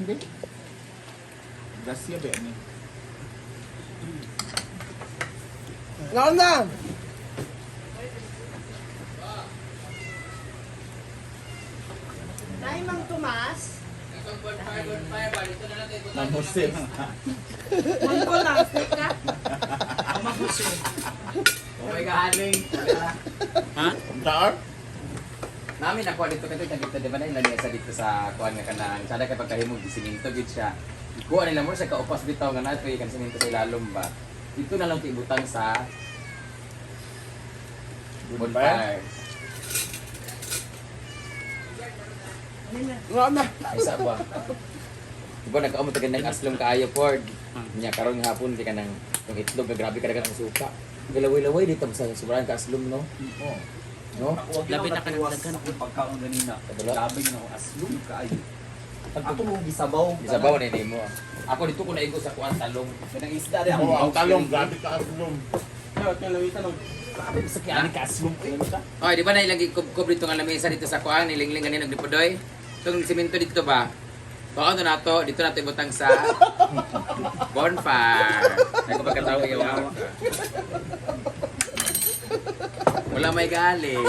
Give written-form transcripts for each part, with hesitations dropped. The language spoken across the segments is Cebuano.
Hindi. Gasya ba ni? Ngaon na! Nay, Mang Tomas. Mamusin. Mang Tomas, ka? Oh my God, Ha? Dar? Namin nakuha dito kasi dito di ba na ilan sa dito sa kuan nga kanang sada kay pagkahimog siminto gid siya. Ikuha nila mo sa kaupas bitaw nga nato kan siminto sa ilalom ba. Dito na lang ibutang sa bonfire. Ngaon na! Isa ba? Di ba nagkaon mo taga ng aslom kaayo Ford. Nya karon nga hapon kay kanang yung itlog nga grabe kadagan ang suka. Galaway-laway dito sa sobrang kaaslom no. Oo. No? Labi na ka nagdaghan. Ako pagkaon ganina. Kabalo? Grabe na ako aslum kaayo. Ako mo gisabaw. Gisabaw na nimo. Ako dito ko naigo sa kuan talong. Kanang isda di ako. Oo, ang talong grabe ka aslom. Grabe sa kaya ka aslum. Oy, di ba na ilang gikubkob dito nga lamesa dito sa kuang nilingling ganin og dipodoy? Itong simento dito ba? Baka to nato, dito nato ibutang sa bonfire. Ay ko pagkatawa yawa. Wala may galing.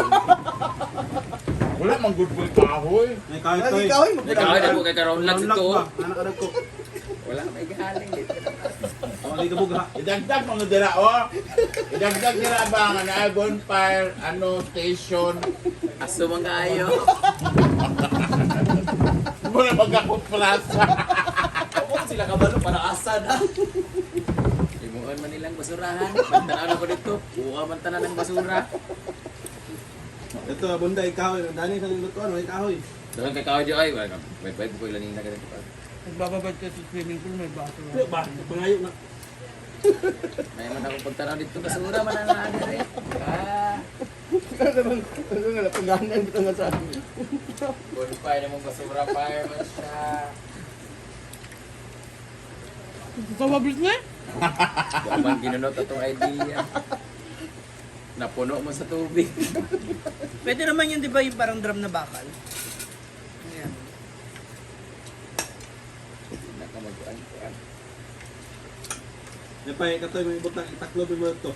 Wala mang good boy kahoy. May kahoy Lagi toy. kahoy, Nagkahoy na po kay karon lang dito. Anak anak ko. Wala may galing dito. Wala ka bugha. Idagdag mga dira oh. Idagdag nila ba nga na bonfire ano station. Aso man kaayo. Muna magkakuplasa. Ako sila kabalo para asa na. Imuon man nilang basurahan. Pagtanaw na ko dito, kuha man tanan ng basura. Ito bunday kahoy. Dani sa lutuan may kahoy. Dagan kay kahoy di ay, wala ka. May pwede ko ilan nila ganito. Nagbababad ka sa swimming pool, may baso. Di ba? Pangayo na. May man akong pagtanaw dito, basura man ang naano eh. Ah. Ano naman, ano nga, pagganan ko nga sa akin. Bonfire namang basura, fire man siya. Pabablit na? Yaman ginunot atong idea. Napuno mo sa tubig. Pwede naman yun, di ba, yung parang drum na bakal? Ayan. Nakamaguan-kuan. Di pa katoy may butang itaklob mo ito.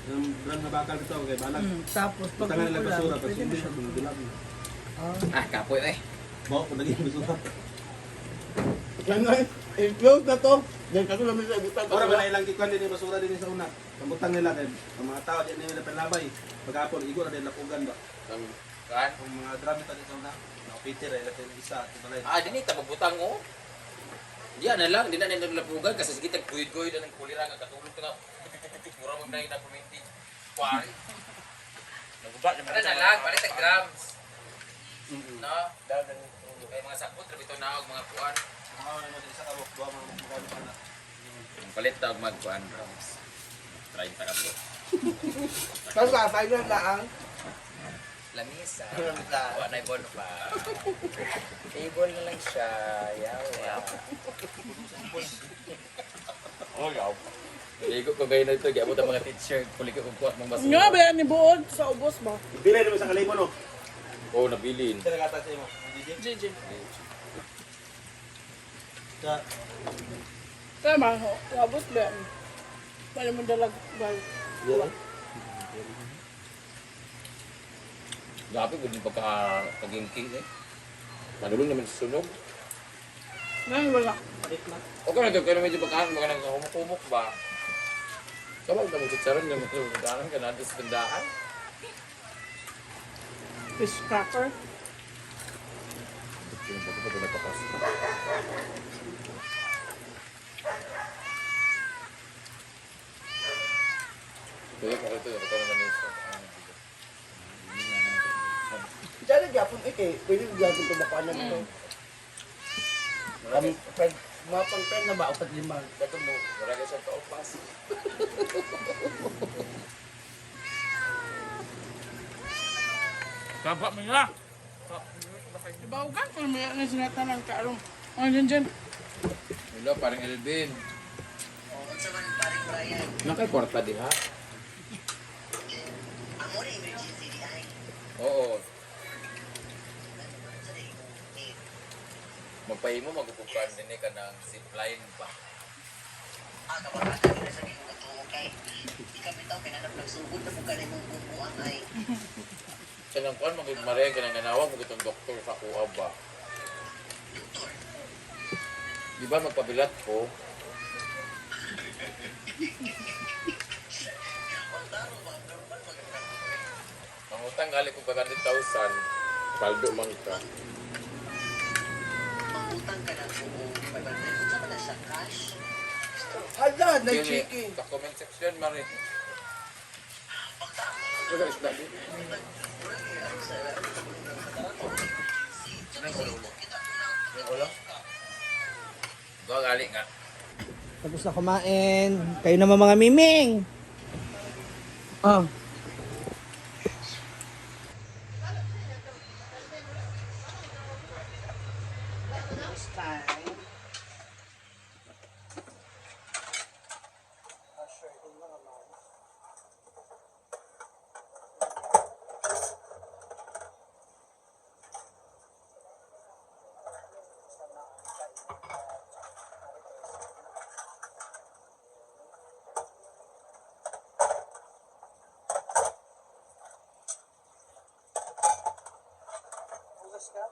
Ang brand na bakal ito kay balag. Tapos, pag Butangan nila umulan, basura pag pwede sundi na siya. sa dulag. Ah, kapoy eh. Bawo ko naging basura. Ano eh, i-close na to. Then kaso namin sa ibutang. Ora ba na ilang gikuan din yung basura din sa una. Ang butang nila kay ang mga tao di nila panlabay. Pagapon igo na din lapugan ba. Kuan? Ang mga drum ito din sa una. Nakapiter ay latin isa at balay. Ah, dinhi ta magbutang oh. Diya na lang, di na nila naglapugan kasi sige tag guyod-guyod na ng kulira nga katulog ta nga. Mura mo na na puminti. Kuwari. Naguba naman. Para na lang, palit ang drums. No? Kay mga sakot, rabito na og mga kuan. Mga ano sa isa ka duha mga mukha na. Palit ta og magkuan drums. Try ta ka bro. Tapos sa final na ang Lamisa. Lamisa. Wala na bonfire. Table na lang siya. Yawa. Oh, yaw. Ligo ko gayon na ito. Giabot ang mga teacher. Kuliko ko kuha ng basura. Nga ba yan ni Buod sa ubos ba? Bili naman sa kalibo no. Oo, oh, nabilin. Sila kata sa imo. GG. Sa Tama, sa ubos ba yan? Wala mo dalag bag. Grabe, gud yung pagka pagingking eh. Manulong naman sa sunog. Ngayon wala. Okay na ito, pero medyo pagkaan, baka nang kumuk ba? Kabag na mo chicharon, yung mga ka natin sa tandaan. Fish cracker. Tuyo ko ito, ito na namin sa Diyan na gyapon eh kay pwede gyapon to makuha na to. Kami friend, mga pang friend na ba upat lima dato mo. Wala ka siyang kaupas. Kaba mo nila. Ibawgan ko may ano sinatanan ka aron. Ano dyan dyan? Hello, parang Elvin. Nakay kwarta diha. Oo. Magpahimo magupukan din ka ng zipline ba? Kanang kuan magud mare kanang ganawag mo itong doktor sa kuha ba? Di ba magpabilat ko? Mangutang gali ko 500,000. Paldo man ka. Hala, na Dili, chicken. sa comment section, Mare. Go, gali nga. Tapos na kumain. Kayo naman mga miming. Oh. Hugas ka?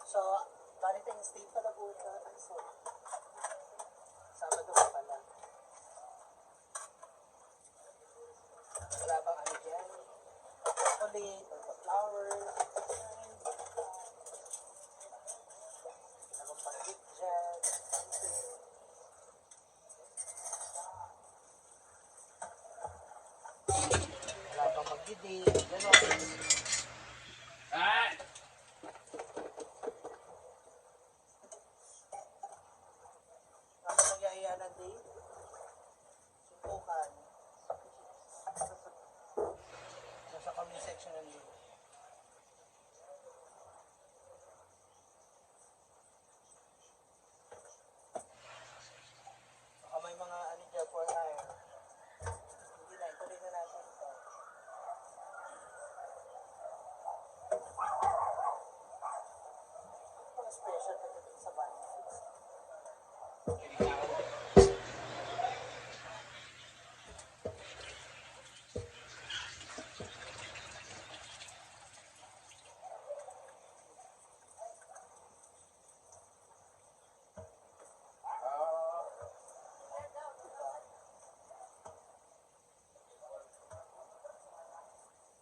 So, Valentine's Day pala bukas. So, Sabado pa pala. Wala bang ano dyan? Chocolate, or flowers. Wala bang pag-gift dyan? Something. Wala bang mag-date? Ganon. Ano magyaya ng date? Suntukan. Nasa comment section ng link. Baka may mga ano dyan for hire. Hindi na, ituloy na natin ito. Mga special pagdating sa Valentine's.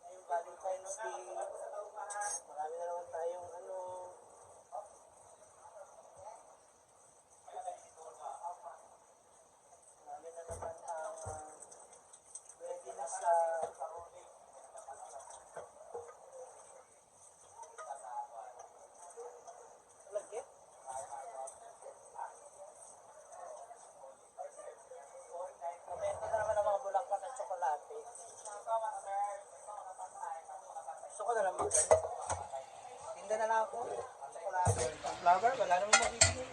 Ngayong Valentine's Day, marami na naman tayong ano, marami na naman ang ready na sa Lagit? Komento na naman ang mga bulaklak at tsokolate. Gusto ko na lang mag Tinda na lang ako. Tsokolate. Flower, wala namang mabibigay.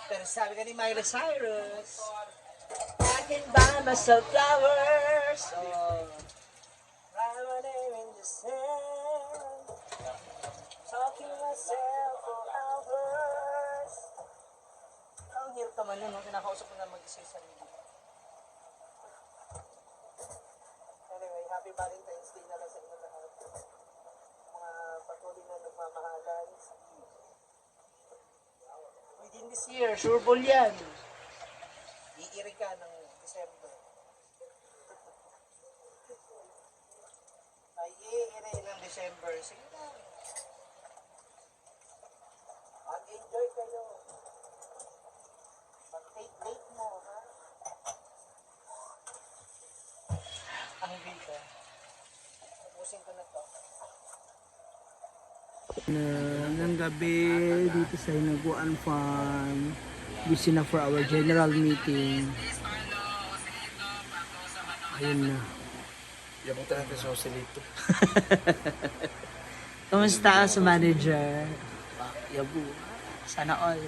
Pero sabi ka ni Miley Cyrus, I can buy myself flowers. Oh. Write my name in the sand. Talking myself for hours. Ang hirap naman nun, no? Kinakausap ko na mag-isa yung sarili. Anyway, happy Valentine's Day na lang sa inyo lahat. Mga patuloy na nagmamahalan. Within this year, sure ball yan. Iiri ka ng December. Ay, iiri ng December. Sige na. Mag-enjoy kayo. Mag-date date mo, ha? Ang bika. Tapusin ko na to. Na, ng gabi dito sa Hinaguan Farm. Busy na for our general meeting. Ayun na. Yabutan natin sa Joselito. Kamusta sa manager? Yabu. Sana all.